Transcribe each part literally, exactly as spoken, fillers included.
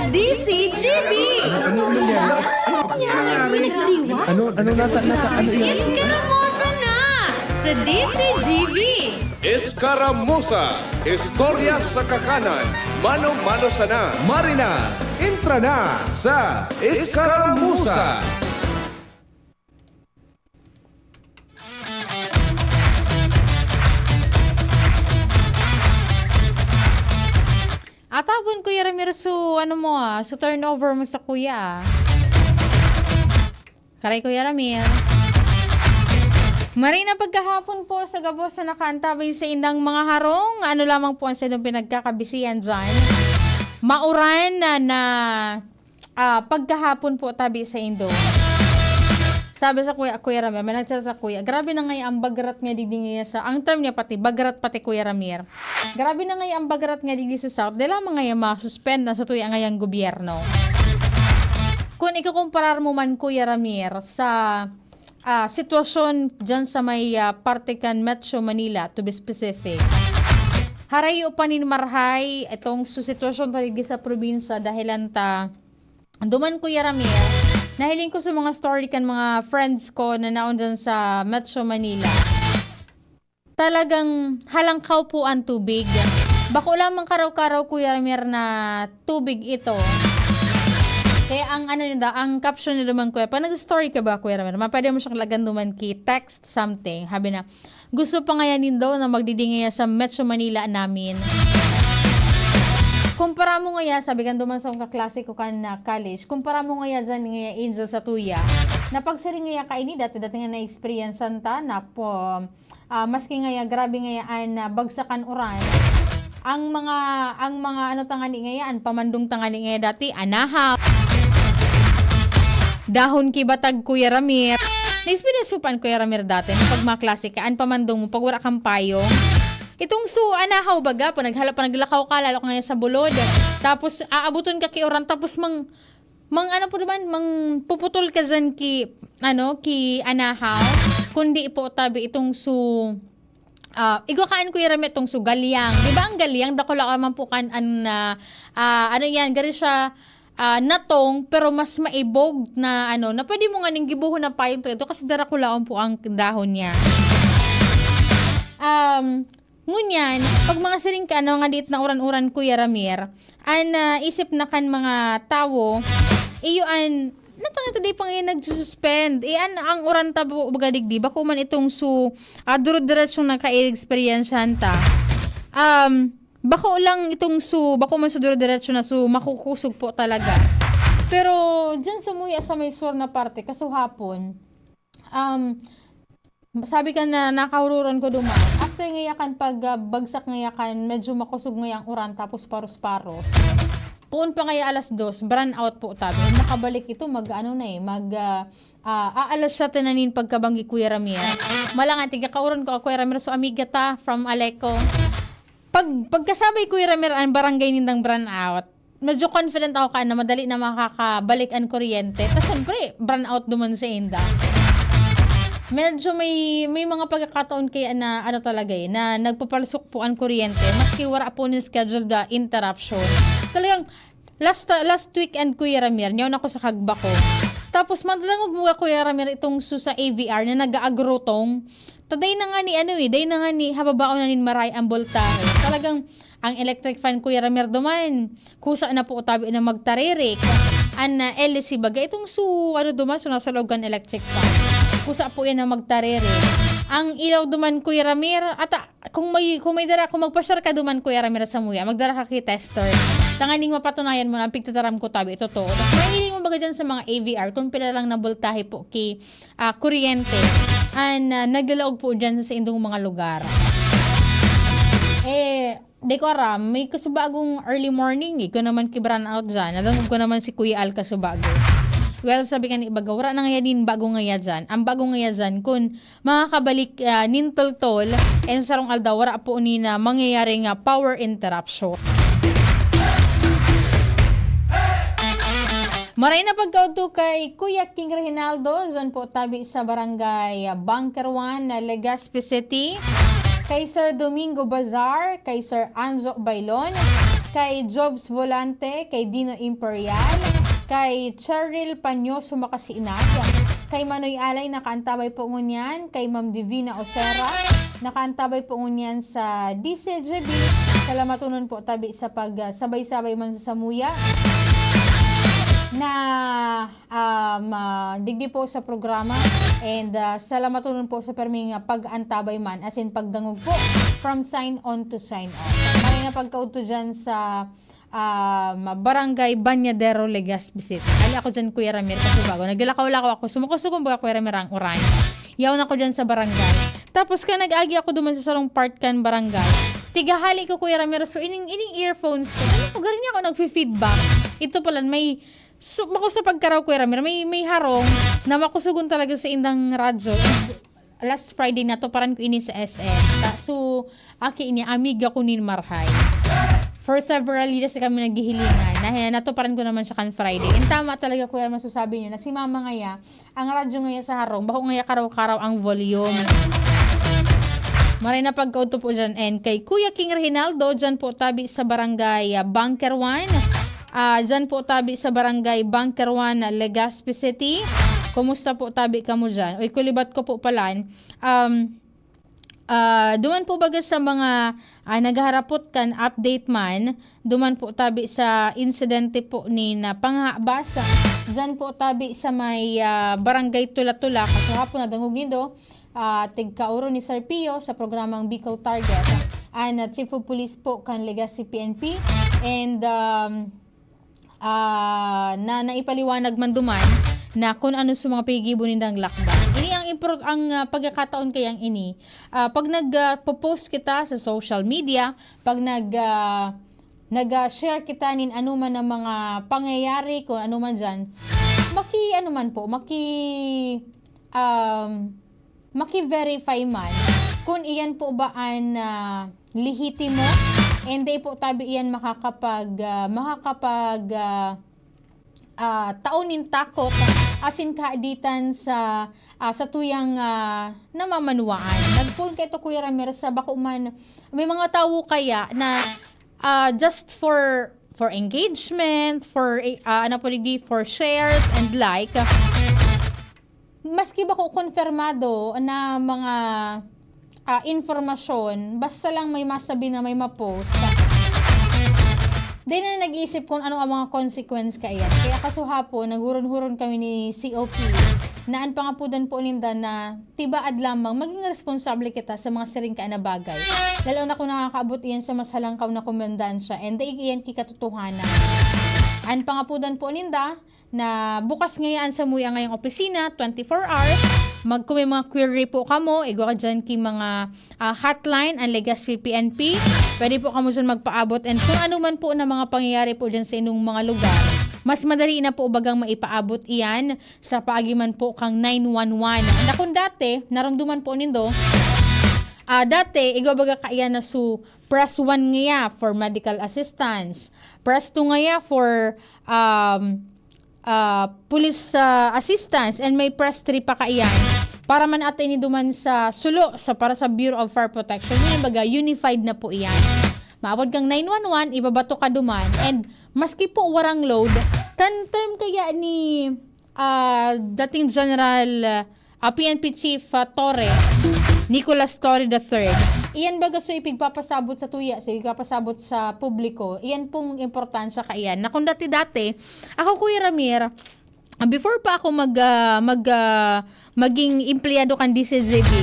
D C G B! Ano, ano nangyari? Ano, ano nata-, nata-, ano yan? Iskaramosa na sa D C G B! Iskaramusa, istorya sa kakanan, mano-mano sana. Marina, entra na sa Iskaramusa. Atapon, Kuya Ramir, so, ano mo, ah, so turnover mo sa kuya, ah. Karay, Kuya Ramir. Marina pagkahapon po sa gabos na nakaantabay sa indang mga harong. Ano lamang po ang sa indang pinagkakabisihan dyan? Mauran na, na, ah, pagkahapon po tabi sa indo. Sabi sa Kuya, Kuya Ramir, may nagchat sa Kuya, "Grabe na ngayon ang bagrat nga digdi ngayon sa," ang term niya pati, bagrat pati Kuya Ramir. "Grabe na ngayon ang bagrat nga digdi sa South, di lamang ngayon ma-suspend na sa tuya ngayang gobyerno." Kung ikukumparar mo man, Kuya Ramir, sa, ah, sitwasyon dyan sa may, ah, parte kan Metro Manila, to be specific, harayo pa nin marahay itong su-, sitwasyon ta digdi sa probinsya dahilan ta duman, Kuya Ramir, nahiling ko sa mga story kan mga friends ko na naon dyan sa Metro Manila. Talagang halangkaw po ang tubig. Bako lamang karaw-karaw, Kuya Ramir, na tubig ito. Kaya ang ano nila, ang caption nila duman, Kuya, pag nag-story ka ba, Kuya Ramir, ma-, pwede mo siyang lagan duman ki text something. Sabi na, "Gusto pa ngayon nindo na magdidingaya sa Metro Manila namin." Kumpara mo ngaya, sabi kan duman sa akong kaklase ko kan, ah, college, kumpara mo ngaya dyan ngaya, Angel, sa tuya, na pagsiring ngaya kaini, dati-dati nga na-experiencean ta, na po, ah, maski ngaya, grabe ngaya an, ah, bagsakan uran. Ang mga, ang mga ano tangani ngaya, an pamandong tangani ngaya dati, anahaw. Dahon ki batag, Kuya Ramir. Na-experience mo pa an, Kuya Ramir, dati? Na pag mga klase ka, an pamandong mo, pag wala kang payong. Itong su-, anahaw baga, pa naghala-, pa naglakaw ka, lalo ka ngayon sa bulod. Tapos, aabuton ka ki uran, tapos mang, mang ano po naman, mang puputol ka dyan ki, ano, ki anahaw. Kundi po, tabi itong su-, ah, igwa kaan, Kuya Ramir, itong su galyang. Di ba ang galyang, dakula man po kan, an, ah, ah, ano yan, gari siya, ah, natong, pero mas maibog na, ano, na pwede mo nga ning gibohon na payong to. Ito kasi darakulaon po ang dahon niya. Um, ngunyan, pag mga siring ka, ano, nga dit na uran-uran, Kuya Ramir, an, ah, isip na kan mga tawo, iyo an, natang ito di pa ngayon nagsususpend. Eh, an, ang uran ta bu-, baga digdi, bako man itong su, ah, duro-diretsong nagka-experiencehan ta. Um, bako lang itong su, bako man su duro-diretso na su, makukusog po talaga. Pero, dyan sa muya sa may sur na parte, kasuhapon, um, sabi ka na nakahururon ko duman. After ngaya kan pag, ah, bagsak ngaya kan, medyo makusog ngaya ang uran, tapos paros-paros. Poon pa ngaya alas dos, brownout po tabi. Makabalik ito, mag, ano na eh, mag, ah, ah, aalas siyete na nin pagkabanggi, Kuya Ramir. Malangan, tiga kauran ko, Kuya Ramir, so amiga ta, from Aleco. Pag, pagkasabay, Kuya Ramir, ang barangay nindang brownout, medyo confident ako ka na madali na makakabalik ang kuryente. Tas, siyempre, brownout duman sa inda. Medyo may, may mga pagkakataon kaya na, ano talaga eh, na nagpapalsok po ang kuryente, maski wala po nin scheduled na interruption. Talagang, last, last weekend, Kuya Ramir, niyaon ako sa Kagbako. Tapos, madadangog mo, Kuya Ramir, itong su sa A V R na nag-aagrotong. Ta dai na nga ni ano eh, dai na nga ni hababaon na nin maray ang boltahe. Talagang ang electric fan, Kuya Ramir, duman, kusa na po tabi na magtaririk. An, ah, L C baga, itong su, ano duman, su nasa loob kan electric fan. Kusa po yan na magtaririk. Ang ilaw duman, Kuya Ramir, ata, kung may, kung may dara, kung magpasyar ka duman, Kuya Ramir, sa muya, magdara ka ki tester. Tanganing mapatunayan mo na ang pigtataram ko tabi, totoo. Tas mahiling mo baga dyan sa mga A V R, kung pila lang na boltahe po ki, ah, kuryente an, ah, naglalaog po dyan sa indong mga lugar. Eh, di ko aram, may kasubagong early morning, ikaw naman ki brownout dyan. Nadangog ko naman si Kuya Al kasubago. Well, sabi ka ni baga, wala na ngayon din bago ngaya dyan. Ang bago ngaya dyan, kun makakabalik, ah, nin toltol, and sarong aldaw, wala po ni na mangyayari nga power interruption. Maray na pagkaudto kay Kuya King Reginaldo, dyan po tabi sa Barangay Bunker one, Legazpi City. Kay Sir Domingo Bazar, kay Sir Anzo Bailon, kay Jobs Volante, kay Dino Imperial, kay Cheryl Panyoso Makasinag, kay Manoy Alay nakaantabay po ngunyan, kay Ma'am Divina Osera, nakaantabay po ngunyan sa D C G B. Salamatonon po tabi sa pag, ah, sabay-sabay man sa samuya na um, ah, digdi po sa programa. And, ah, salamatonon po sa perming, ah, pag-antabay man, as in pagdangog po, from sign on to sign off. Maray na pagkaudto dyan sa, um, Barangay Bañadero, Legazpi City. Ali ako dyan, Kuya Ramir, kasi bago. Naglalakaw-lakaw ako. Sumuko-suko, baga, Kuya Ramir, ang uran. Yaon ako dyan sa barangay. Tapos, kaya nag-agi ako duman sa sarong part kan barangay. Tigahali ko, Kuya Ramir. So, ining, ining earphones ko. Ano ko, garin niya ako nagfi-feedback. Ito pala, may So, bako sa pagkaraw, Kuya Ramir, may, may harong na makusugon talaga sa indang radyo. And last Friday, natuparan ko ini sa S M. Ta, so, aki ini, amiga ko nin Marhay. For several years kami naghihilingan. Na, natuparan ko naman siya kan Friday. And tama talaga, Kuya, masasabi niya na si Mama ngaya, ang radyo ngaya sa harong, bako ngaya karaw-karaw ang volume. Maray na pagkaudto po dyan. And kay Kuya King Reginaldo, dyan po tabi sa barangay, ah, Bunker one. Ah, dyan po tabi sa barangay Bunker one, Legazpi City. Kumusta po tabi kamo dyan? Uy, kulibat ko po palan. Um, ah, duman po baga sa mga, ah, naghaharapot kan update man, duman po tabi sa insidente po ni na panghabas. Dyan po tabi sa may, ah, barangay Tula-Tula. Kaso hapon nadangog nindo, ah, tigkaoro ni Sir Pio sa programang Bicol Target. An, ah, Chief of Police po kan Legazpi P N P. And, um, ah, na naipaliwanag man duman na kung ano sa mga paggigibo nindang lakda. Ini ang impro-, ang, ah, pagkakataon kayang ini. Ah, pag nag, ah, po-post kita sa social media, pag nag, ah, nag, ah, share kita nin anuman na mga pangyayari, kung ano man dyan, maki-, ano man po, maki-, um, maki-verify man kung iyan po ba an, ah, lehitimo, and di po tabi iyan makakapag, ah, makakapag, ah, ah, tao nin takot asin kahaditan sa, ah, sa tuyang, ah, namamanwaan. Nagpoon kaito, Kuya Ramir, sa bako man, may mga tawo kaya na, ah, just for, for engagement, for, ah, ano po, digdi, for shares and like, maski bako konfirmado na mga, ah, impormasyon, basta lang may masabi na may ma-post, di na nag-iisip kung ano ang mga consequence kaiyan. Kaya kasuhapon, naghuron-huron kami ni C O P na an pangapodan po ninda na tibaad lamang maging responsable kita sa mga siring kaya na bagay. Lalo na kung nakakaabot iyan sa mas halangkaw na komandansya, and dai iyan ki katotohanan. An pangapodan po ninda, na bukas ngayaan sa muya ngayang opisina, twenty-four hours. Mag-, kung may mga query po kamo, igwa ka dyan ki mga, ah, hotline, ang Legazpi P N P. Pwede po kamo dyan magpaabot. And kung ano man po na mga pangyayari po dyan sa inyong mga lugar, mas madali na po bagang maipaabot iyan sa paagi man po kang nine one one. Na kung dati, narumduman po nindo, ah, dati, igwa baga kaiyan na su press one ngaya for medical assistance. Press two ngaya for, um, ah, police, ah, assistance, and may press three pa kaiyan. Para man ata ini duman sa sulo, sa, para sa Bureau of Fire Protection. Yun, baga, unified na po iyan. Maabot kang nine one one, ibabato ka duman. And maski po warang load, kan term kaya ni, ah, dating General, ah, P N P Chief, ah, Torre, Nicolas Torre the third. Iyan baga so ipigpapasabot sa tuya, sa ipigpapasabot sa publiko. Iyan pong importansya kaiyan. Na kung dati-dati, ako, Kuya Ramir, ah, before pa ako mag, ah, mag, ah, maging empleyado kan D C G B,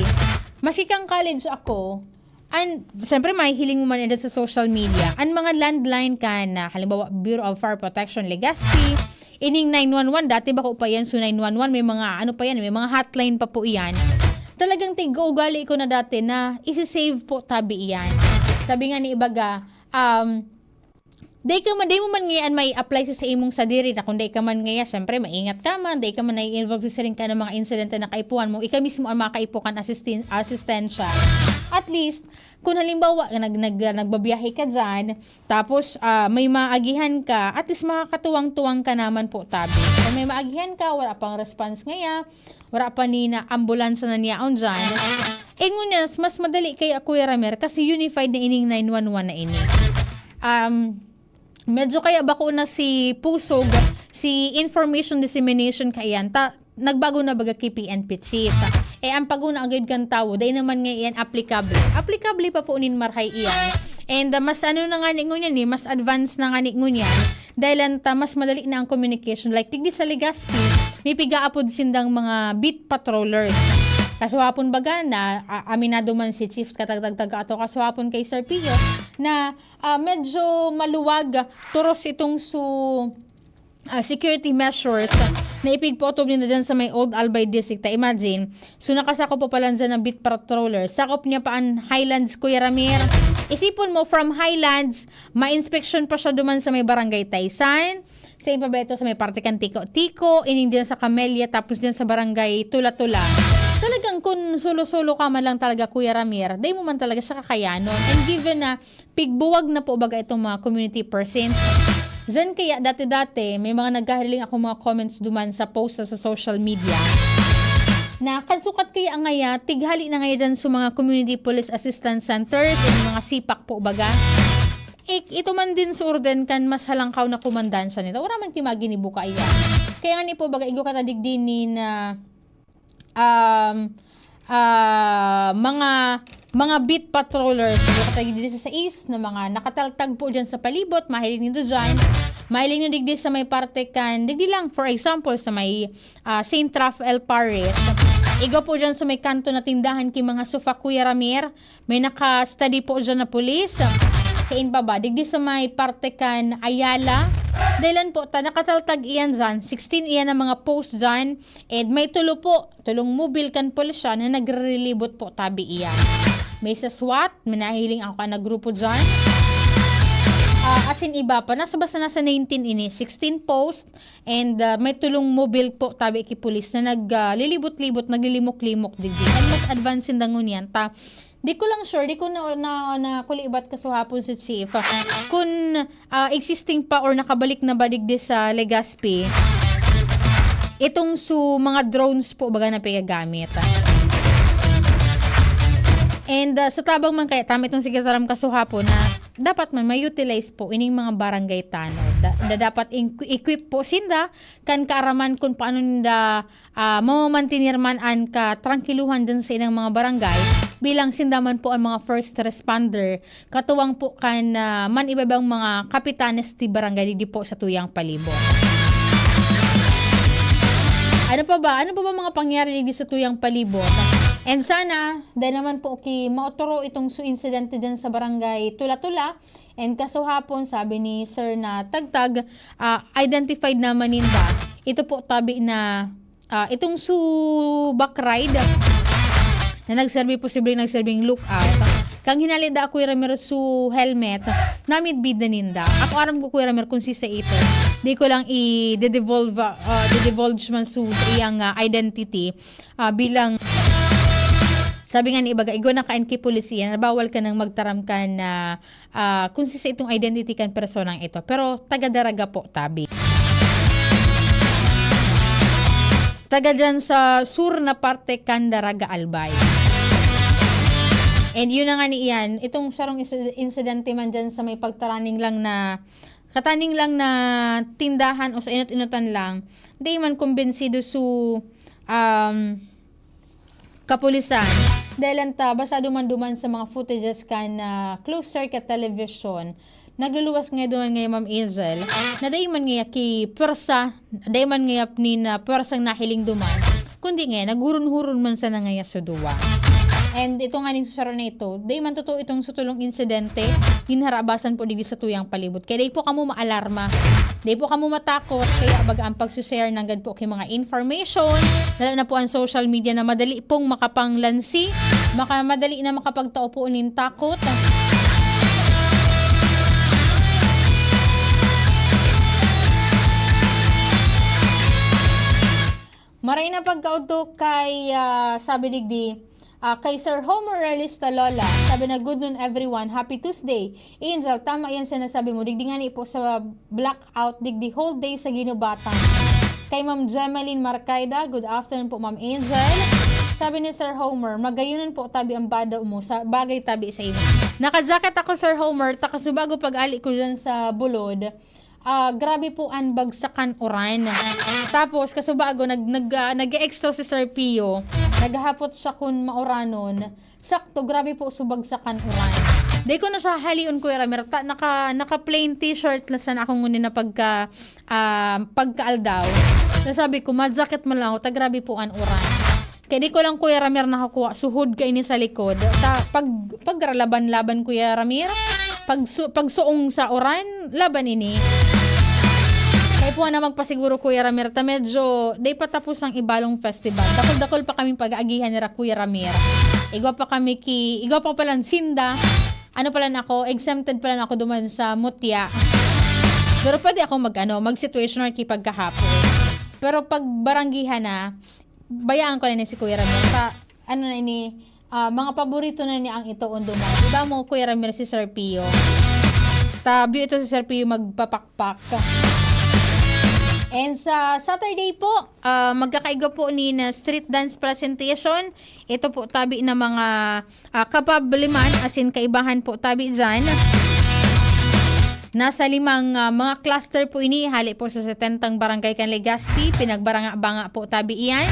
maski kang college ako, an, siyempre, mahihiling mo man yan sa social media. An mga landline kan, ah, halimbawa, Bureau of Fire Protection, Legazpi, ining nine one one, dati bako pa yan, so nine one one, may mga, ano pa yan, may mga hotline pa po iyan. Talagang tig-uugali ko na dati na isi-save po tabi iyan. Sabi nga ni ibaga, um, dai ka man, dai mo man ngayon mai-apply sa, sa imong sadiri na kung dai ka man ngayon, syempre, maingat ka man, dai ka man nai-involve sa siring ka ng mga insidente na kaipuhan mo, ika mismo ang makaipo kan asisten-, asistensya. At least, kung halimbawa, nag-, nag-, nagbabiyahe ka dyan, tapos, ah, may maagihan ka, at least makakatuwang-tuwang ka naman po, tabi. Kung may maagihan ka, wala pang response ngaya, wala pa ni na ambulansya na niyaon dyan, eh, ngunyan, mas madali kaya, Kuya Ramer, kasi unified na ining nine one one na ini. Um, medyo kaya bako na si pusog, si information dissemination kaiyan, ta nagbago na baga ki P N P chief. Eh, ang paguna agad kan tawo, dai naman nga iyan applicable. Applicable pa po nin marhay iyan. And, ah, mas ano na nga ni ngunyan eh, mas advanced na nga ni ngunyan. Dahil lang ta, mas madali na ang communication. Like, digdi sa Legazpi, may pigaapod sindang mga beat patrollers. Kasuhapon baga na, a-, aminado man si Chief Katagtagtag ato kasuhapon kay Sir Pio, na, ah, medyo maluwag, toros itong su-, ah, security measures na ipigpautob ninda dyan sa may Old Albay District. Ta imagine, so nakasakop pa pala dyan ng beat patroller. Sakop niya pa ang Highlands, Kuya Ramir. Isipon mo, from Highlands, ma-inspection pa siya duman sa may Barangay Taysan. Sa iba ba ito sa may parte kan Tiko-Tiko, ining dyan sa Camellia, tapos dyan sa Barangay Tula-Tula. Talagang kung solo-solo ka man lang talaga, Kuya Ramir, dai mo man talaga siya kakayanon. And given na pigbuwag na po baga itong mga community persons. Diyan kaya dati-dati, may mga nagkahiling ako mga comments duman sa post sa, sa social media na kan sukat kaya ngaya, tighali na ngaya dyan sa mga community police assistance centers, yung mga sipak po baga. Ik-, ito man din sa orden kan mas halangkaw na komandansya nito. Wala man ki maginibo kaiyan. Kaya nga ni po baga, igo ka na digdi ni na um, ah, mga, mga beat patrollers, yung katagid dito sa sais, na mga nakataltag po dyan sa palibot, mahiling nindo dyan, mahiling nindo digdi sa may parte kan, digdi lang, for example, sa may, ah, Saint Raphael Parish, igo po dyan sa may kanto na tindahan ki mga sofa, Kuya Ramir, may naka-study po dyan na pulis. Sa inbaba, digdi sa may parte kan Ayala, dahilan po ta, nakataltag iyan dyan, sixteen iyan ang mga post dyan, and may tulo po, tulong mobil kan pulisya na nagre-relibot po tabi iyan. May sa swat, may nahiling ako na grupo dyan. Ah, asin iba pa, nasa basta nasa nineteen ini, sixteen post, and, ah, may tulong mobil po tabi ki pulis na nag, ah, lilibot-libot, naglilimok-limok digdi. And mas advance sinda ngunyan, ta, di ko lang sure, di ko na, na, nakulibat kasuhapon si Chief. Kun ah, existing pa or nakabalik na ba digdi sa Legazpi, itong su mga drones po baga na pigagamit. And, ah, sa tabang man kaya, tama itong sige taram kasuhapon na dapat man ma-utilize po ining mga barangay tanod. Da, da dapat in-, equip po sinda kan kaaraman kung paano ninda ah, mamamantener man an katrangkiluhan dyan sa inang mga barangay, bilang sinda man po ang mga first responder, katuwang po kan, ah, man iba-ibang mga kapitanes di barangay digdi po sa tuyang palibot. Ano pa ba? Ano pa ba mga pangyari digdi sa tuyang palibot? And sana, dahil naman po ki maotoro itong su insidente dyan sa barangay Tula-Tula, and kasuhapon, sabi ni Sir na tagtag, ah, identified naman ninda. Ito po tabi na ah, itong su back ride na nagserbi, posibleng nagserbing lookout. Kang hinali da, Kuya Ramir, su helmet, namidbid na ninda. Ako aram ko, Kuya Ramir, kung sisa ito. Di ko lang i-devolve, ah, di-divulge man su sa iyang, ah, identity, ah, bilang sabi nga ni iba, igo na kain ki polisiya na bawal ka nang magtaram ka na ah, kung sisa itong identity kan personang ito. Pero taga Daraga po, tabi. Taga dyan sa sur na parte kan Daraga, Albay. And yun na nga ni iyan, itong sarong insi-, insidente man dyan sa may pagtaraning lang na, kataning lang na tindahan o sa inot-inotan lang, di man kumbinsido su, um, kapulisan. Dahil lang ta, basado man duman sa mga footages kan, ah, closed circuit television, nagluluwas ngayon duman ngayon, Ma'am Angel, na dai man ngaya ki pwersa, dai man ngaya nin, ah, pwersang nahiling duman, kundi ngaya, naghuron-huron man sana ngaya sa duwa. And ito nga ning susaro na ito, dai man totoo itong sutulong insidente, ginharabasan po digdi sa tuyang palibot. Kaya dai po kamo maalarma, dai po kamo matakot, kaya baga ang pag-share nanggad po ki mga information, lalo na po ang social media na madali pong makapanglansi, maka-, madali na makapagtao po nin takot. Maray na pagkaudto kay, ah, sabi digdi, Ah, kay Sir Homer Realista Lola, sabi na, "Good noon, everyone. Happy Tuesday." Angel, tama yan sinasabi mo. Digdi nga ni po sa blackout, digdi whole day sa Ginubatan. Kay Ma'am Jemeline Marcaida, "Good afternoon po, Ma'am Angel." Sabi ni Sir Homer, "Magayunan po tabi ang bado mo, sa bagay tabi sa imo." Naka-jacket ako, Sir Homer, ta kasubago pag-ali ko dyan sa bulod, ah, grabe po an bagsakan uran. Tapos, kasubago, nag-, nag-, ah, nag-extra si Sir Pio. Naghahapot siya kun mauranon. Sakto, grabe po, subagsakan uran. Di ko na siya halion, Kuya Ramir. Ta-, naka, naka-plain t-shirt na sana ako ngunyan na pagka, ah, pagkaaldaw. Nasabi ko, ma-jacket man lang ako, ta grabe po an uran. Kaya di ko lang, Kuya Ramir, nakakuha. Suhod kaini sa likod. Ta, pag, pagralaban-laban, Kuya Ramir, pag su-, pag suong sa uran, laban ini. Kaya po na magpasiguro, Kuya Ramir, ta medyo day pa tapos ang Ibalong Festival. Dakol-dakol pa kaming pag-aagihan nira, Kuya Ramir. Igwa pa kami ki, igwa pa palan sinda. Ano palan ako, exempted palan ako duman sa mutya. Pero pwede ako mag, ano, mag-situational ki pagkahapon. Pero pag baranggihan na, bayaan ko na ni si Kuya Ramon. Sa, ano na ini, ah, mga paborito na niya ang itoon duman. Di ba mo, Kuya Ramir, si Sir Pio? Tabi ito si Sir Pio magpapakpak. And sa Saturday po, ah, magkakaiga po ni na street dance presentation. Ito po tabi na mga, ah, kapabaliman, asin kaibahan po tabi dyan. Nasa limang, ah, mga cluster po ini, hali po sa setentang barangay kan Legazpi, pinagbaranga-banga po tabi iyan.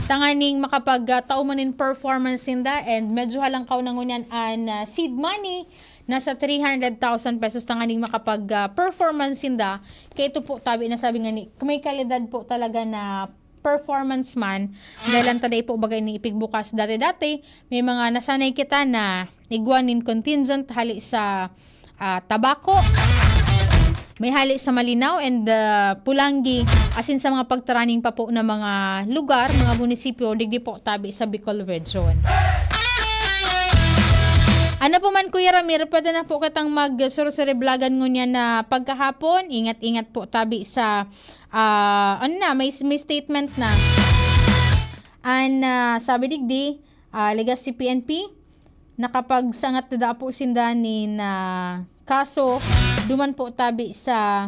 Tanganing makapag, ah, tao man in performance ninda, and medyo halangkaw na ngunyan an, ah, seed money, nasa three hundred thousand pesos tanganing makapag, ah, performance ninda. Kaya ito po tabi na sabi nga ni, may kalidad po talaga na performance man, dahil ang taday po bagay ni ipigbukas dati-dati, may mga nasanay kita na igwa nin contingent hali sa, ah, Tabaco, may hali sa Malinao and, ah, Pulangi, asin sa mga pagtaraning pa po na mga lugar, mga munisipyo, digdi po tabi sa Bicol Region. Ano po man, Kuya Ramir, pwede na po kitang magsurusuriblagan ngunyan na pagkahapon. Ingat-ingat po tabi sa, ah, ano na, may, may statement na. An, ah, sabi digdi, ah, Legazpi P N P, nakapagsangat na daa po sinda nin, ah, kaso, duman po tabi sa,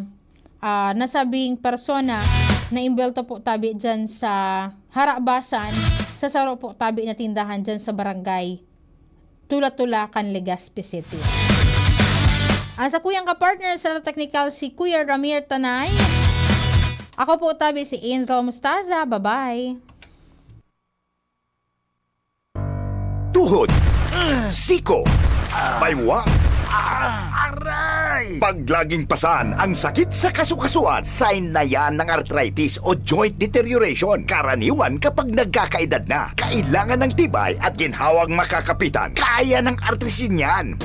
ah, nasabing persona na imbwelto po tabi dyan sa harabasan, sa saro po tabi na tindahan dyan sa barangay Tula-Tula kan Legazpi City. Ang sakuyang kapartner sa technical, si Kuya Ramir Tanay. Ako po tabi si Angel Mustaza. Bye-bye. Tuhod, siko, baywa, aray! Pag laging pasan ang sakit sa kasukasuan, sign na yan ng arthritis o joint deterioration. Karaniwan kapag nagkakaedad na, kailangan ng tibay at ginhawang makakapitan. Kaya ng Artrisin yan.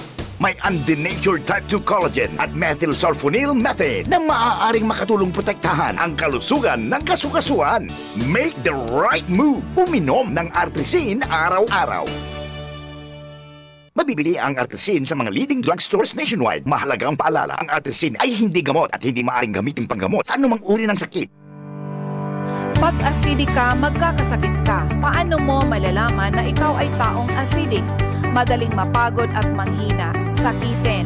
May undenatured type two collagen at methylsulfonyl methane na maaaring makatulong protektahan ang kalusugan ng kasukasuan. Make the right move. Uminom ng Artrisin araw-araw. Mabibili ang Artrisin sa mga leading drugstores nationwide. Mahalagang paalala, ang Artrisin ay hindi gamot at hindi maaaring gamitin panggamot sa anumang uri ng sakit. Pag acidic ka, magkakasakit ka. Paano mo malalaman na ikaw ay taong acidic? Madaling mapagod at manghina, sakitin.